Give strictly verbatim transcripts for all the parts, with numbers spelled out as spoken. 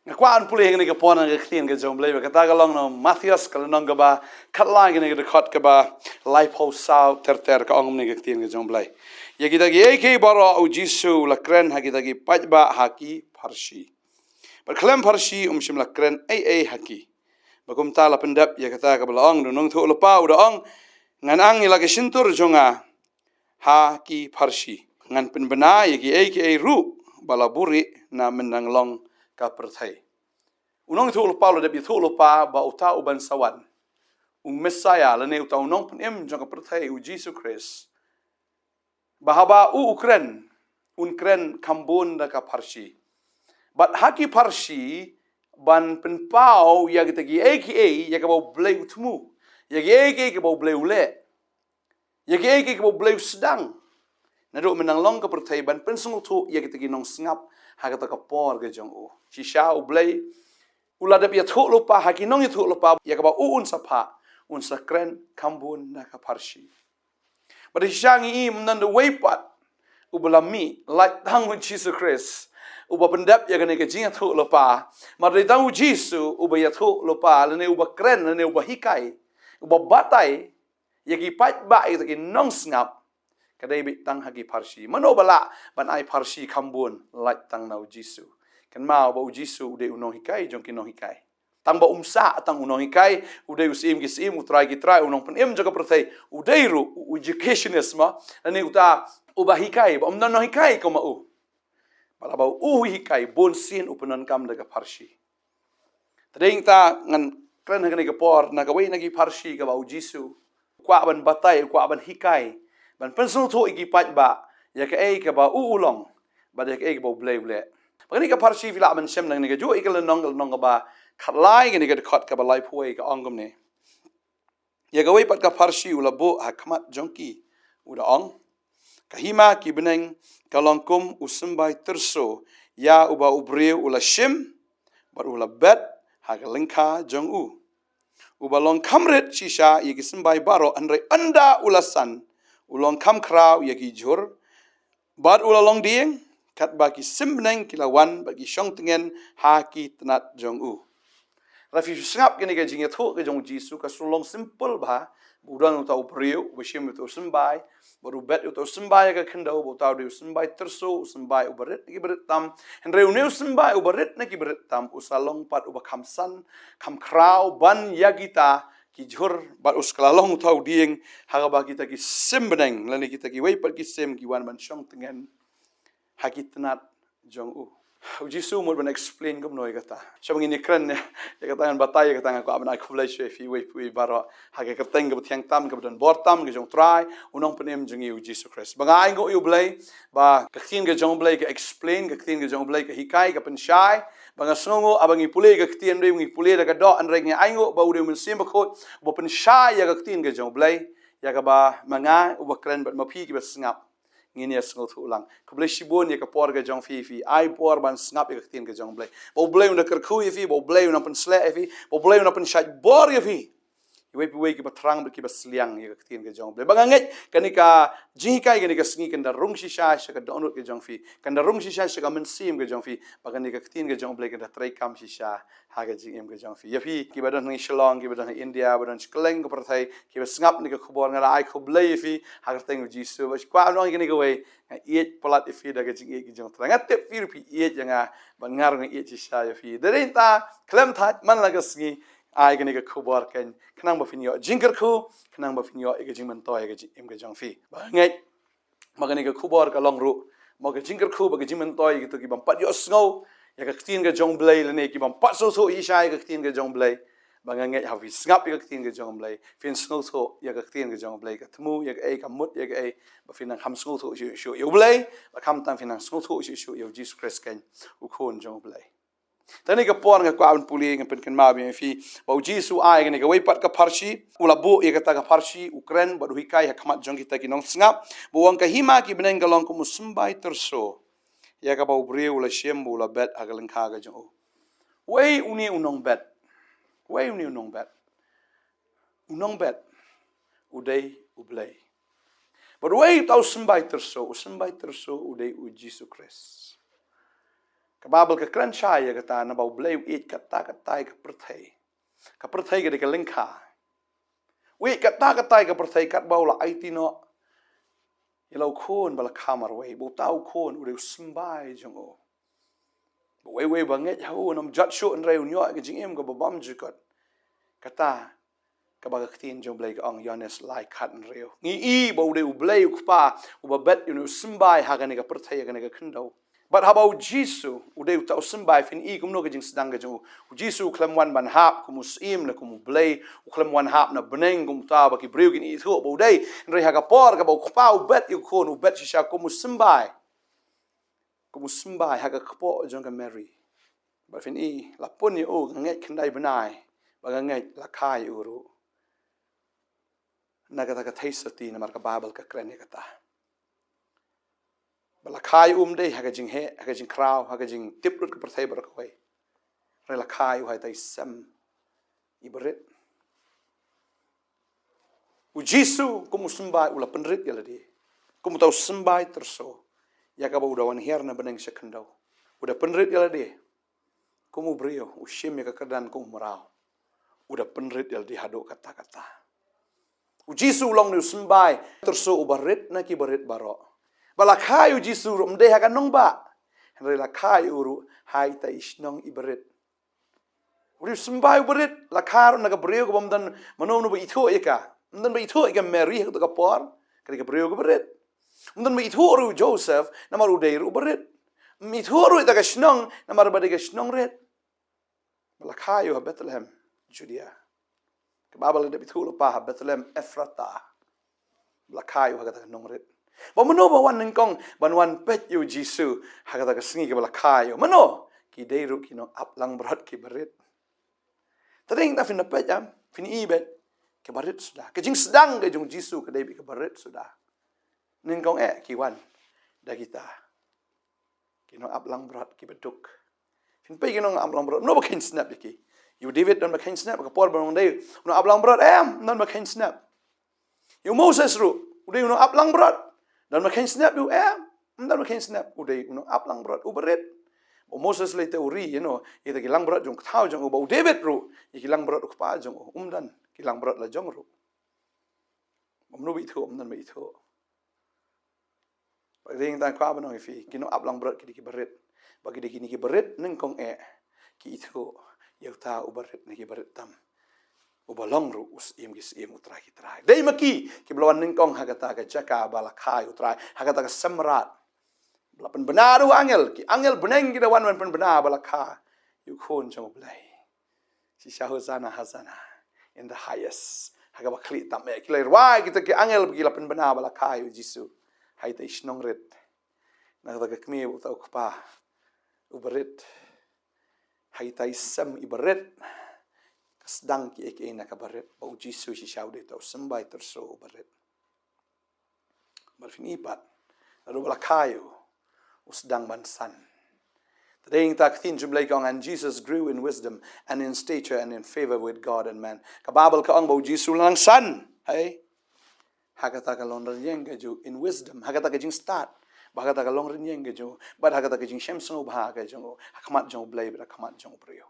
Nga kwah ban pule ha kane ka por na ka ktien ka jong U Blei, ba kata ka long na Mathaios ka lynnong kaba khatlai, kane ka dkhot kaba laiphew saw ter ter. Ka ong kumne ka ktien ka jong U Blei: Ïa kita kiei kiei baroh U Jisu u la kren ha kita ki paidbah ha ki pharshi, bad khlem pharshi um shym la kren ei ei ha ki. Bad kumta la pyndep ïa kata kaba la ong da u nongïathuhlypa, u da ong: Ngan ang ïa la ka shyntur jong nga ha ki pharshi, ngan pynbna ïa kiei kiei ruh ba la buhrieh na mynta ngan long ka pyrthei. U nongïathuhlypa u la dep ïathuhlypa ba uta uban sa wan, u Messaïah lane uta u nongpynim jong ka pyrthei, U Jisu Khrist, ba haba u u kren, un kren kham bun da ka pharshi, bad ha ki pharshi ban pynpaw ïa kita kiei kiei ïa kaba U Blei u thmu, ïa kiei kiei kaba U Blei u leh, ïa kiei kiei kaba U Blei u sdang, naduh mynta ngan long ka pyrthei, ban pynsngewthuh ïa kita ki nongsngap ha kata ka por ka jong u. Shisha U Blei u la dep ïathuhlypa ha ki nongïathuhlypa ïa kaba u un sa phah, un sa kren kham bun da ka pharshi. Bad shisha ngi i mynta da uwei pat uba la mih, lait tang U Jisu Khrist uba pyndep ïa kane ka jingïathuhlypa. Mar dei tang U Jisu uba ïathuhlypa lane uba kren lane uba hikai, uba batai ïa ki paidbah, ïa kita ki nongsngap, ka dei beit tang ha ki pharshi. Mano ba lah ban ai pharshi kham bun lait tang na U Jisu? Kynmaw ba U Jisu u dei u nonghikai jong ki nonghikai. Tang ba um sah tang u nonghikai, u dei u Syiem ki syiem, u Trai ki trai, u nongpynim jong ka pyrthei, u dei ruh u educationist, ma, lane uta uba hikai, ba um don nonghikai kum ma u. Bad haba u hikai, bunsien u pyndonkam da ka pharshi. Te dei nangta ngan kren ha kane ka por na kawei na ki pharshi kaba U Jisu u kwah ban batai, u kwah ban hikai, ban pynsngewthuh ïa ki paidbah ïa kaei kaba u u long, bad ïa kaei kaba U Blei u leh. Bad kane ka pharshi phi lah ban shem na kane kajuh ïa ka lynnong, ka lynnong kaba khatlai, kane ka dkhot kaba laiphew wei, ka ong kumne: Ïa kawei pat ka pharshi u la buh ha khmat jong ki, u da ong: Ka hima ki bneng ka long kum u symbai tyrso ïa uba u briew u la shim bad u la bet ha ka lyngkha jong u, uba long kham rit shisha ïa ki symbai baroh, hynrei ynda u la san, u long kham khraw ïa ki jhur, bad u la long dieng, katba ki sim bneng ki la wan bad ki shong tngen ha ki tnat jong u. Lada phi sngap kane ka jingïathuh ka jong U Jisu, ka shu long simple bha. Ba u don uta u briew uba shim uta u symbai, bad u bet uta u symbai ha ka khyndew, ba uta u dei u symbai tyrso, u symbai uba rit na kiba rit tam. Hynrei une u symbai uba rit na kiba rit tam u sa long pat uba kham san, kham khraw ban ïa kita ki jhur, bad u sa kylla long uta u dieng ha kaba kita ki sim bneng lane kita kiwei pat ki sim ki wan ban shong tngen ha ki tnat jong u. U Jisu u mut ban explain kumno ïa kata? Sha ba ngin ïa kren ïa kata, ngan batai ïa kata, nga kwah ban ai khublei sha phi uwei pa uwei baroh ha ka kyrteng kaba thiang tam, kaba don bor tam ka jong U Trai, u Nongpynim jong ngi U Jisu Khrist. Ba nga ainguh ïa U Blei ba ka ktien ka jong U Blei ka explain, ka ktien ka jong U Blei ka hikai, ka pynshai. Ba nga sngewnguh haba ngi pule ka ktien, hynrei ngi pule da ka doh, hynrei ngi ainguh ba u dei u Mynsiem Bakhuid uba pynshai ïa ka ktien ka jong U Blei, ïa kaba ma nga uba kren bad ma phi kiba sngap ngin ïa sngewthuh lang. Khublei shibun ïa ka por ka jong phi, phi ai por ban sngap ïa ka ktien ka jong U Blei. Ba U Blei un da kyrkhu ïa phi, ba U Blei un da pynsleh ïa phi, ba U Blei un da pynshait bor ïa phi, iwei pa iwei kiba thrang bad kiba sliang ïa ka ktien ka jong U Blei. Ba nga ngeit kane ka jinghikai kane ka sngi kan da rung shisha sha ka dohnud ka jong phi, kan da rung shisha sha ka mynsiem ka jong phi. Ba kane ka ktien ka jong U Blei kan da treikam shisha ha ka jingim ka jong phi. Ïa phi kiba don ha Shillong, kiba don ha India, ba don sha kylleng ka pyrthei, kiba sngap ïa kane ka khubor, nga da ai khublei ïa phi ha ka kyrteng U Jisu. Bad kwah ban ong ïa kane kawei, nga ïeit palat ïa phi da ka jingïeit ka jong U Trai. Nga tip phi ruh phi ïeit ïa nga, bad nga ruh nga ïeit shisha ïa phi. Dei nangta khlem thait man la ka sngi, ai kane ka khubor kan, khnang ba phin ïoh jingkyrkhu, khnang ba phin ïoh ïa ka jingmyntoi ïa ka jingim ka jong phi. Ba nga ngeit ba kane ka khubor ka long ruh mo ka jingkyrkhu bad ka jingmyntoi ïa kito ki bym pat ïohsngew ïa ka ktien ka jong U Blei lane ki bym pat sngewthuh shisha ïa ka ktien ka jong U Blei. Ba nga ngeit haba phi sngap ïa ka ktien ka jong U Blei, phin sngewthuh ïa ka ktien ka jong U Blei, ka thmu ïa kaei, ka mut ïa kaei, ba phin nang kham sngewthuh shuh shuh ïa U Blei, ba khamtam phin nang sngewthuh shuh shuh ïa U Jisu Khrist kan, U Khun jong U Blei. Te kane ka por nga kwah ban pule, ngan pynkynmaw biang ïa phi ba U Jisu u ai kane kawei pat ka pharshi, u la buh ïa kata ka pharshi, u kren bad u hikai ha khmat jong kita ki nongsngap. Ba u ong, ka hima ki bneng ka long kum u symbai tyrso ïa kaba u briew u la shim bad u la bet ha ka lyngkha ka jong u. Uei une u nongbet? Uei une u nongbet? U nongbet u dei U Blei. Bad uei uta u symbai tyrso? U symbai tyrso u dei U Jisu Khrist. Ka Baibl ka kren shai ïa kata, naba U Blei u ïeit katta katta ïa ka pyrthei. Ka pyrthei ka dei ka lyngkha. U ïeit katta katta ïa ka pyrthei katba u la aiti noh ïa la u Khun ba la kha marwei, ba uta u Khun u dei u symbai jong u. Ba uwei uwei ba ngeit ha u un ym jot shuh, hynrei un ïoh ïa ka jingim kaba bymjukut. Kata kaba ka ktien jong U Blei ka ong, Ïoannis lai khathynriew. Ngi i ba u dei U Blei U Kpa uba bet ïa une u symbai ha kane ka pyrthei, ha kane ka khyndew. Bad haba U Jisu u dei uta u symbai, phin i kumno ka jingsdang ka jong u. U Jisu u khlem wan ban hap kum u Syiem ne kum U Blei, u khlem wan hap na bneng kum uta ba ki briew kin ithuh ba u dei. Hynrei ha ka por kaba U Kpa u bet ïa u Khun, u bet shisha kum u symbai. Kum u symbai ha ka kpoh jong ka Mary. Bad phin i, la pun ïa u, ka ngeit khyndai bnai, bad ka ngeit la kha ïa u ruh. Na kata ka theisotti, namar ka Baibl ka kren ïa kata. Ba la kha ïa u ym dei ha ka jingheh, ha ka jingkhraw, ha ka jingtip lut ka pyrthei baroh kawei. Hynrei la kha ïa u ha ita i sem iba rit. U Jisu kum u symbai u la pynrit ïa lade kum uta u symbai tyrso, ïa kaba u da wan hiar na bneng sha khyndew. U da pynrit ïa lade kum u briew, u shim ïa ka kyrdan kum u mraw. U da pynrit ïa lade haduh katta katta. U Jisu u long une u symbai tyrso uba rit na kiba rit baroh. Ba la kha ïa u Jisu ruh ym dei ha ka nongbah, hynrei la kha ïa u ruh ha ita i shnong iba rit. U dei u symbai uba rit, la kha ruh na ka briew kaba ym don mano mano ba ithuh ïa ka. Ym don ba ithuh ïa ka Mary ha kato ka por, ka dei ka briew kaba rit. Ym don ba ithuh ruh u Joseph, namar u dei ruh uba rit. Ym ithuh ruh ita ka shnong, namar ba dei ka shnong rit. Ba la kha ïa u ha Bethlehem Judea. Ka Baibl la dep ithuh lypa ha Bethlehem Ephrata. Ba la kha ïa u ha kata ka nongrit. Ba mano ba wan nyngkong ban wan peit ïa u Jisu ha kata ka sngi kaba la kha ïa u? Mano? Ki dei ruh ki nongap langbrot kiba rit. Te dang da phin da peit, em, phin i beit, kiba rit suda. Ka jingsdang ka jong u Jisu ka dei beit kaba rit suda. Nyngkong eh ki wan da kita ki nongap langbrot kiba duk. Phin peit ki nongap langbrot, mano ba kheiñ snep ïa ki? Ïa u David don ba kheiñ snep ha ka por ba u long dei u nongap langbrot? Em, ym don ba kheiñ snep. Ïa u Moses ruh, u dei u nongap langbrot, don ba kheiñ snep ïa u? Em, ym don ba kheiñ snep. U dei u nongap langbrot uba rit. Ba u Moses lei te u ri, you know, ïa kita ki langbrot jong u kpa jong u, ba u David ruh ïa ki langbrot u kpa jong u. Um don ki langbrot la jong ruh. Ba mano ba ithuh? Ym don ba ithuh. Ba dei tang kwah ban ong ïa phi, ki nongap langbrot ki dei kiba rit. Ba ki dei kine kiba rit nyngkong eh ki ithuh ïa uta uba rit na kiba rit tam, uba long ruh u Syiem ki syiem, u Trai ki trai. Dei ma ki kiba la wan nyngkong ha kata ka jaka ba la kha ïa u Trai, ha kata ka sem mrad. Ba la pynbna da u angel, ki angel bneng ki da wan ban pynbna ba la kha ïa u Khun jong U Blei. Shisha Hosanna, Hosanna in the highest. Ha kaba khlieh tam eh ki la rwai kita ki angel ba ki la pynbna ba la kha ïa u Jisu ha ita i shnong rit. Na kata ka kmie ba uta u kpa uba rit, ha ita i sem iba rit, ka sdang kiei kiei na kaba rit. Ba u Jisu shisha u dei uta u symbai tyrso uba rit. Bad phin i pat, naduh ba la kha ïa u, u sdang ban san. Te dei ïa kata ka ktien jong U Blei ka ong, "And Jesus grew in wisdom and in stature and in favor with God and man." Ka Baibl ka ong ba u Jisu u la nang san. Hei. Ha kata ka longrynïeng ka jong u, in wisdom, ha kata ka jingstad, bad ha kata ka longrynïeng ka jong u, bad ha kata ka jingshem sngewbha ka jong u ha khmat jong U Blei bad ha khmat jong u briew.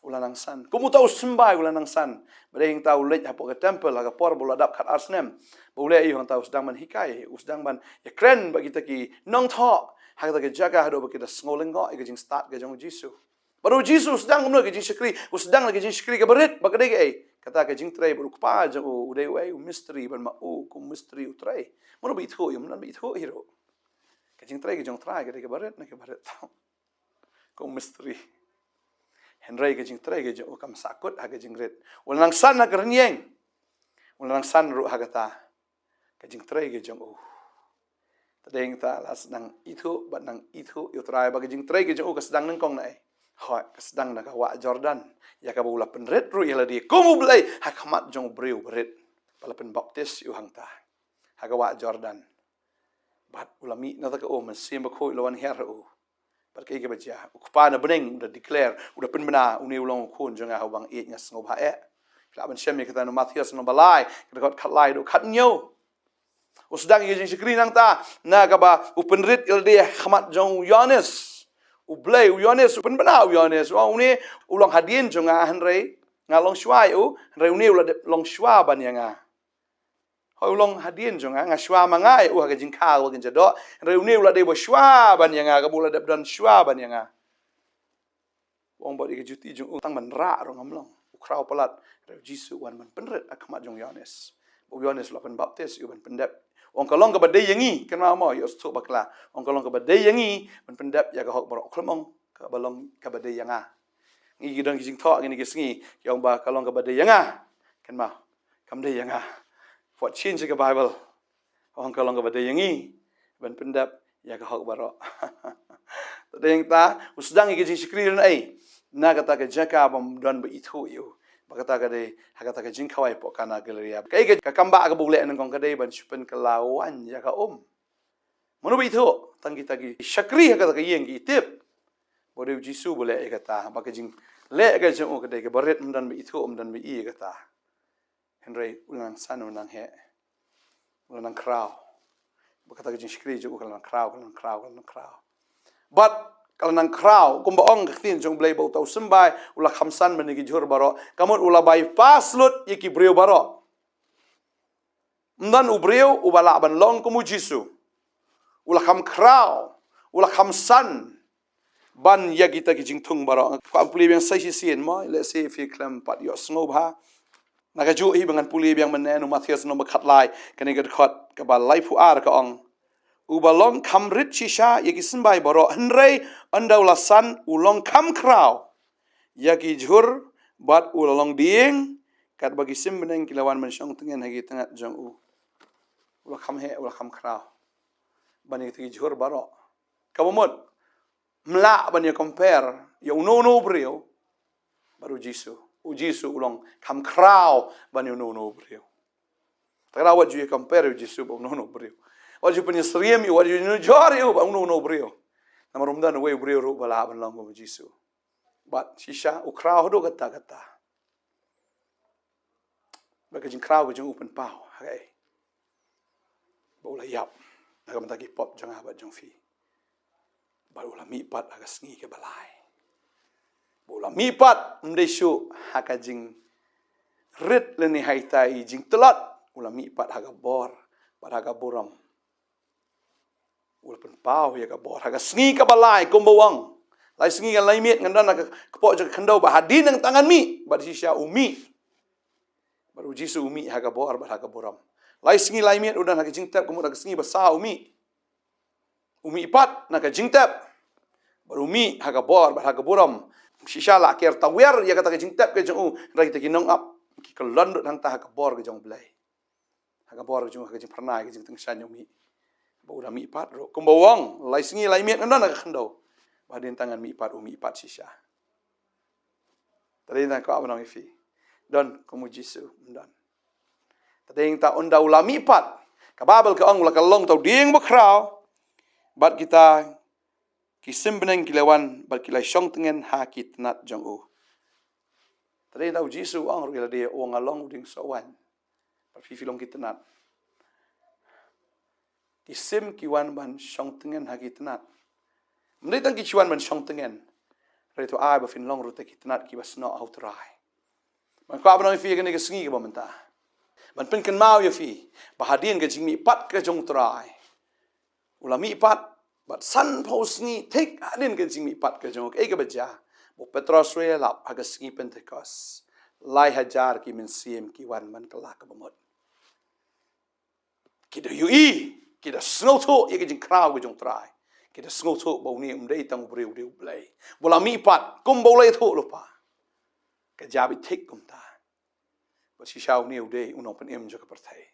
U la nang san. Kum uta u symbai u la nang san. Ba dei hangta u leit hapoh ka temple ha ka por ba u la dap khatar snem. Ba u leh aïu hangta? U sdang ban hikai, u sdang ban ïakren bad kita ki nongthoh ha kata ka jaka haduh ba ki da sngew lyngngoh ïa ka jingstad ka jong u Jisu. Bad u Jisu u sdang kumno ka jingshakri? U sdang da ka jingshakri kaba rit, ba ka dei kaei? Kata ka jingtrei bad u Kpa jong u, u dei uei? U mystery, bad ma u kum mystery u trei. Mano ba ithuh ïa u? Ym don ba ithuh hi ruh. Ka jingtrei ka jong u Trai ka dei kaba rit na kaba rit. Kum mystery. Hynrei ka jingtrei ka jong u kam sahkut ha ka jingrit. U la nang san ha ka rynïeng, u la nang san ruh ha kata ka jingtrei ka jong u. Te dei hangta la sdang ithuh bad nang ithuh ïa u Trai ba ka jingtrei ka jong u ka sdang nyngkong naei? Hooid, ka sdang na ka wah Jordan, ïa kaba u la pynrit ruh ïa lade kum u Blei ha khmat jong u briew barit, ba la pynbaptis ïa u hangta. Ha ka wah Jordan. Bad u la mih na kata ka um, Mynsiem Bakhuid u la wan hiar ha u. Bad kaei kaba jia? U Kpa na bneng u da declare, u da pynbna, une u long u Khun jong nga uba nga ïeit, nga sngewbha eh. Phi lah ban shem ïa kata na u Mathaios lynnong ba lai, ka dkhot khatlai haduh khathynñiew. U sdang ïa ka jingshakri nangta, na kaba u pynrit ïalade ha khmat jong u Ïoannis. U Blei, u Ïoannis, u pynbna u Ïoannis. U ong une u long hadien jong nga, hynrei nga long shuwa ïa u, hynrei une u la dep long shuwa ban ïa nga. Hooid, u long hadien jong nga, nga shuwa ma nga ïa u ha ka jingkha kaba kynja doh, hynrei une u la dei ba shuwa ban ïa nga, kaba u la dep don shuwa ban ïa nga. U ong bad ïa ka juti jong u, tang ban rah ruh ngam long. U khraw palat, hynrei u Jisu u wan ban pynrit ha khmat jong u Ïoannis. Ba u Ïoannis u la pynbaptis ïa u ban pyndep. U ong ka long kaba dei ïa ngi, kynmaw mo, ïohsngew bakla. U ong ka long kaba dei ïa ngi ban pyndep ïa ka hok baroh, khlem ong kaba long kaba dei ïa nga. Ngi ki don ki jingthoh kine ki sngi, ki ong ba ka long kaba dei ïa nga. Kynmaw, kam dei ïa nga. Wat change ka Bible. U ong ka long kaba dei ïa ngi ban pyndep ïa ka hok baroh. Te dei ta, u sdang ïa ka jingshakri hynrei na kata ka jaka bym don ba ithuh ïa u. Ba kata ka dei ha kata ka jingkhawai hapoh Kana Galilea. Kaei ka kam ba kaba u leh nyngkong? Ka dei ban shu pynkylla waiñ ïa ka um. Mano ba ithuh? Tang kita ki shakri ha kata ka ïing ki tip ba dei u Jisu ba leh ïa kata. Ba ka jingleh ka jong u ka dei kaba rit, ym don ba ithuh, ym don ba i ïa kata. Hynrei u la nang san, u la nang heh, u la nang khraw. Ba kata ka jingshakri jong u ka la nang khraw, ka la nang khraw, ka la nang khraw. Bad ka la nang khraw, kumba ong ka ktien jong u Blei, ba uta u symbai u la kham san ban ïa ki jhur baroh. Ka mut u la bypass lut ïa ki briew baroh. Ym don u briew uba lah ban long kum u Jisu. U la kham khraw, u la kham san ban ïa kita ki jingthung baroh. Nga kwah pule biang sa shisien mo, lehse phi khlem pat ïohsngew bha. Na kajuh hi ba ngan pule biang mynne na u Mathaios lynnong ba khatlai, kane ka dkhot kaba laiphew ar ka ong: Uba long kham rit shisha ïa ki symbai baroh, hynrei ynda u la san u long kham khraw ïa ki jhur, bad u la long dieng, katba ki sim bneng ki la wan ban shong tngen ha ki tnat jong u. U la kham heh, u la kham khraw ban ïa kita ki jhur baroh. Kaba mut, ym lah ban ïa compare ïa uno uno u briew bad u Jisu. U Jisu u long kham khraw ban ïa uno uno u briew. Te ka daw wat ju ïa compare ïa u Jisu bad uno uno u briew. Wat ju pynïasyriem ïa u, wat ju nujor ïa u bad uno uno u briew. Namar ym don uwei u briew ruh ba lah ban long kum u Jisu. Bad shisha u khraw haduh katta katta. Bad ka jingkhraw ka jong u pynpaw ha kaei? Ba u la ïap na ka bynta ki pop jong nga bad jong phi. Bad u la mihpat ha ka sngi kaba lai. Ba u la mihpat ym dei shuh ha ka jingrit lane ha ita i jingtlot. U la mihpat ha ka bor bad ha ka burom. U la pynpaw ïa ka bor ha ka sngi kaba lai, kumba u ong: Lai sngi ngan lai miet, ngan don ha ka kpoh jong ka khyndew, bad hadien nangta ngan mih. Bad shisha u mih. Bad u Jisu u mih ha ka bor bad ha ka burom. Lai sngi lai miet u don ha ka jingtep, ka mut ha ka sngi ba saw u mih. U mihpat na ka jingtep. Bad u mih ha ka bor bad ha ka burom. Shisha la ker tawiar ïa kata ka jingtep ka jong u, hynrei kita ki nongap ki kyllon lut hangta ha ka bor ka jong u Blei. Ha ka bor ka jong u, ha ka jingphyrnai, ka jingtyngshaiñ u mih. Ba u da mihpat ruh, kumba u ong, lai sngi lai miet ngan don ha ka khyndew. Bad hadien nangta ngan mihpat, u mihpat shisha. Te dei nangta, kwah ban ong ïa phi, don kum u Jisu? Ym don. Te dei nangta, ynda u la mihpat, ka Baibl ka ong u la kylla long uta u dieng bakhraw. Bad kita ki sim bneng ki la wan bad ki la shong tngen ha ki tnat jong u. Te dei nangta u Jisu u ong ruh ïalade, u ong, nga long u dieng soh waiñ. Bad phi, phi long ki tnat. Ki sim ki wan ban shong tngen ha ki tnat. Ym dei tang ki shu wan ban shong tngen, hynrei to ai ba phin long ruh kita ki tnat kiba snoh ha u Trai. Bad kwah ban ong ïa phi ha kane ka sngi kaba mynta, ban pynkynmaw ïa phi ba hadien ka jingmihpat ka jong u Trai, u la mihpat, bad sanphew sngi thik hadien ka jingmihpat ka jong u, kaei kaba jia? Ba u Petros u ïalap ha ka sngi Pentekost, lai hajar ki mynsiem ki wan ban kylla kaba mut. Ki da ïohi, ki da sngewthuh ïa ka jingkhraw ka jong u Trai. Ki da sngewthuh ba une um dei tang u briew, u dei u Blei. Ba u la mihpat, kumba u la ïathuh lypa. Ka jia beit thik kumta. Bad shisha une u dei u nongpynim jong ka pyrthei.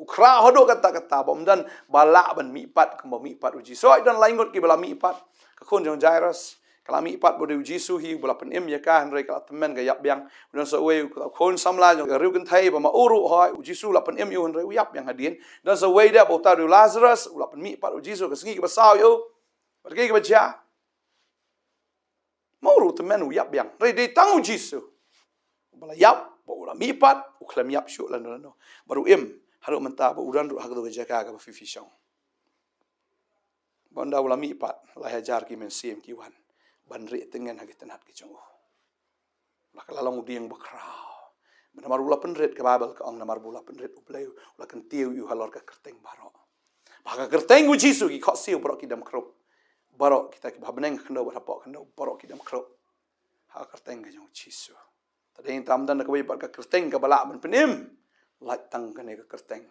U khraw haduh katta katta, ba ym don ba lah ban mihpat kumba mihpat u Jisu. Hooid, don lai ngut kiba la mihpat. Ka khun jong u Jairus, ka la mihpat ba u dei u Jisu hi uba la pynim ïa ka, hynrei ka la tymmen, ka ïap biang. U don sa uwei u khun samla jong ka riew kynthei ba ma u ruh, hooid, u Jisu u la pynim ïa u, hynrei u ïap biang hadien. U don sa uwei de ba uta u dei u Lazarus, u la pynmihpat u Jisu ha ka sngi kaba saw ïa u. Bad kaei kaba jia? Ma u ruh u tymmen, u ïap biang. Hynrei dei tang u Jisu uba la ïap, ba u la mihpat, u khlem ïap shuh lano lano. Bad u im, Haduh mynta ba u don ruh ha katu ka jaka kaba phi phi shong. Ba ynda u la mih pat, lai hajar ki mynsiem ki wan ban rieh tyngen ha ki tnat ki jong u. La ka la long u dieng bakhraw. Namar u la pynrit, ka Baibl ka ong, namar ba u la pynrit U Blei, u la kyntiew ïa u halor ka kyrteng baroh. Ba ha ka kyrteng U Jisu ki khohsiew baroh ki dam khrup. Baroh kita kiba ha bneng khyndew bad hapoh khyndew baroh ki dam khrup. Ha ka kyrteng ka jong U Jisu. Te dei tang ym don kawei pat ka kyrteng kaba lah ban pynim, lait tang kane ka kyrteng.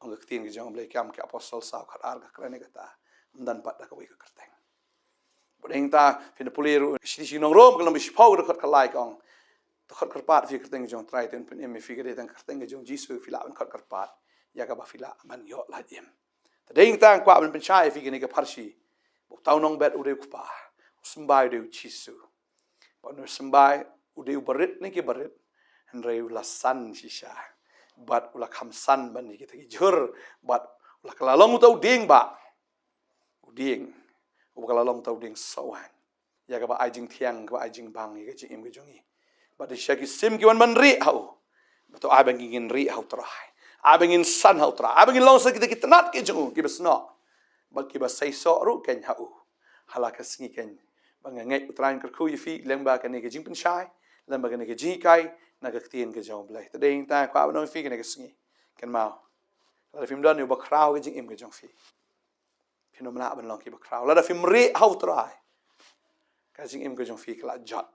Ong ka ktien ka jong U Blei, Kam ki Apostol saw khatar, ka kren ïa kata. Ym don pat da kawei ka kyrteng. Bad dei tang phin da pule ruh, shithi sha ki nong Rom ka lynnong ba shiphew, ka dkhot khatlai ka ong: To khot kyrpad ïa phi ha ka kyrteng ka jong U Trai, te un pynim ïa phi. Ka dei tang ka kyrteng ka jong U Jisu phi lah ban khot kyrpad ïa kaba phi lah ban ïoh lait im. Te dei tang kwah ban pynshai ïa phi kane ka pharshi. Ba uta u nongbet u dei u Kpa, u symbai u dei U Jisu. Bad u symbai u dei uba rit na ki barit, hynrei u la san shisha. Bad u la kham san ban ïa kita ki jhur. Bad u la ka la long uta u dieng ba, u dieng, uba ka la long uta u dieng sohwaiñ, ïa kaba ai jingthiang, kaba ai jingbang ïa ka jingim ka jong ngi. Bad dei shisha ki sim ki wan ban rieh ha u. Bad to ai ba ngin rieh ha U Trai, ai ba ngin san ha U Trai, ai ba ngin long sa kita ki tnat ki jong u kiba snoh bad kiba seisoh ruh kein ha u. Ha la ka sngi kein, ba nga ngeit, U Trai, un kyrkhu ïa phi lyngba kane ka jingpynshai, lyngba kane ka jinghikai na ka ktien ka jong U Blei. Te dei tang kwah ban ong ïa phi kane ka sngi, kynmaw, lada phim don ïa u bakhraw ha ka jingim ka jong phi, phin ym lah ban long ki bakhraw. Lada phim rieh ha U Trai, ka jingim ka jong phi ka la jot.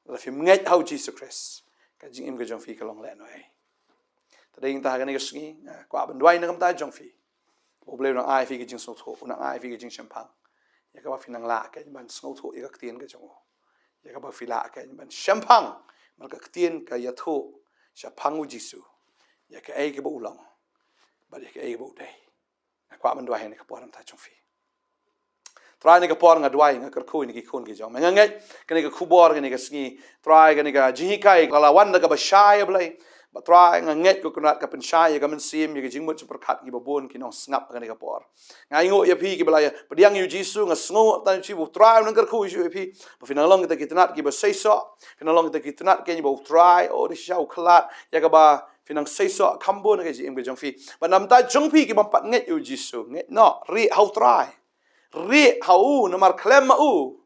Lada phim ngeit ha U Jisu Khrist, ka jingim ka jong phi ka long lehnohei. Te dei tang ha kane ka sngi, nga kwah ban duwai na ka bynta jong phi. U Blei un nang ai ïa phi ka jingsngewthuh, un nang ai ïa phi ka jingshemphang, ïa kaba phin nang lah kein ban sngewthuh ïa ka ktien ka jong u. Ïa kaba phi lah kein ban shemphang, namar ka ktien ka ïathuh shaphang U Jisu, ïa kaei kaba u long bad ïa kaei kaba u dei. Nga kwah ban duwai ha kane ka por na ka bynta jong phi. Trai, ha kane ka por nga duwai, nga kyrkhu ïa kine ki khun ki jong me. Nga ngeit kane ka khubor kane ka sngi, Trai, kane ka jinghikai ka la wan da kaba shai, A Blei. Bad Trai, nga ngeit ko Kynrad ka pynshai ïa ka mynsiem, ïa ka jingmut jingpyrkhat kiba bun ki nongsngap ha kane ka por. Nga ainguh ïa phi kiba la ïa pdiang ïa U Jisu, nga sngewnguh tang ïa U Jisu, Trai, nga kyrkhu ïa phi ba phin nang long kita ki tnat kiba seisoh, phin nang long kita ki tnat kein ba U Trai, oh, dei shisha u khlad ïa kaba phin nang seisoh kham bun ha ka jingim ka jong phi. Bad na ka bynta jong phi ki bym pat ngeit ïa U Jisu, ngeit noh, rieh ha U Trai. Rieh ha u, namar khlem ma u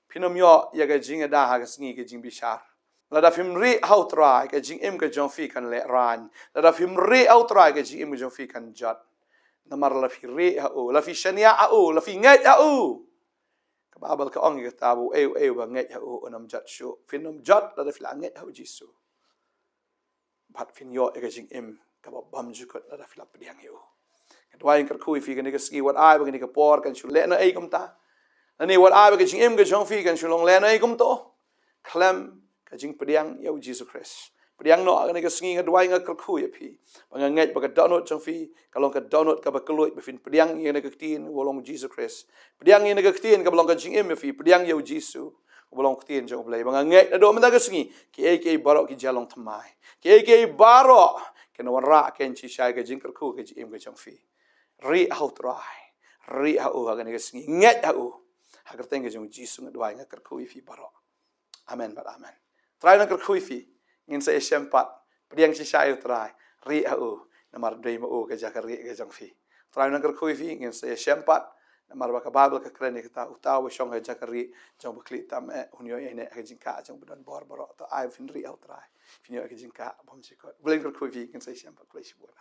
phin ym ïoh ïa ka jingada ha ka sngi ka jingbishar. Lada phim rieh ha U Trai, ka jingim ka jong phi kan lehraiñ. Lada phim rieh ha U Trai, ka jingim ka jong phi kan jot. Namar la phi rieh ha u, la phi shaniah ha u, la phi ngeit ha u, ka Baibl ka ong ïa kata ba uei uei uba ngeit ha u un ym jot shuh. Phin ym jot lada phi la ngeit ha U Jisu. Bad phin ïoh ïa ka jingim kaba bymjukut lada phi la pdiang ïa u. Nga duwai, nga kyrkhu ïa phi kane ka sngi, wat ai ba kane ka por kan shu lehnohei kumta. Lane wat ai ba ka jingim ka jong phi kan shu long lehnohei kumto, khlem ka jingpdiang ïa U Jisu Khrist. Pdiang noh ha kane ka sngi, nga duwai, nga kyrkhu ïa phi. Ba nga ngeit ba ka dohnud jong phi ka long ka dohnud kaba kylluid, ba phin pdiang ïa kane ka ktien uba long U Jisu Khrist. Pdiang ïa kane ka ktien kaba long ka jingim ïa phi, pdiang ïa U Jisu uba long Ktien jong U Blei. Ba nga ngeit naduh mynta ka sngi, kiei kiei baroh ki jia long thymmai. Kiei kiei baroh kin wanrah kein shisha ïa ka jingkyrkhu ka jingim ka jong phi. Rieh ha U Trai. Rieh ha u ha kane ka sngi. Ngeit ha u. Ha ka kyrteng ka jong U Jisu nga duwai, nga kyrkhu ïa phi baroh. Amen bad amen. Trai, nang kyrkhu ïa phi, ngin sa ïashem pat. Pdiang shisha ïa U Trai. Rieh ha u. Namar dei ma u ka jaka rieh ka jong phi. Trai, nang kyrkhu ïa phi, ngin sa ïashem pat. Namar ba ka Baibl ka kren ïa kata, uta uba shong ha ka jaka rieh jong u bakhliehthiam eh, un ïoh ïaineh ha ka jingkah jong u badonbor baroh. To ai ba phin rieh ha U Trai, phin ïoh ïa ka jingkah bymjukut. U Blei un kyrkhu ïa phi, ngin sa ïashem pat. Khublei shibun.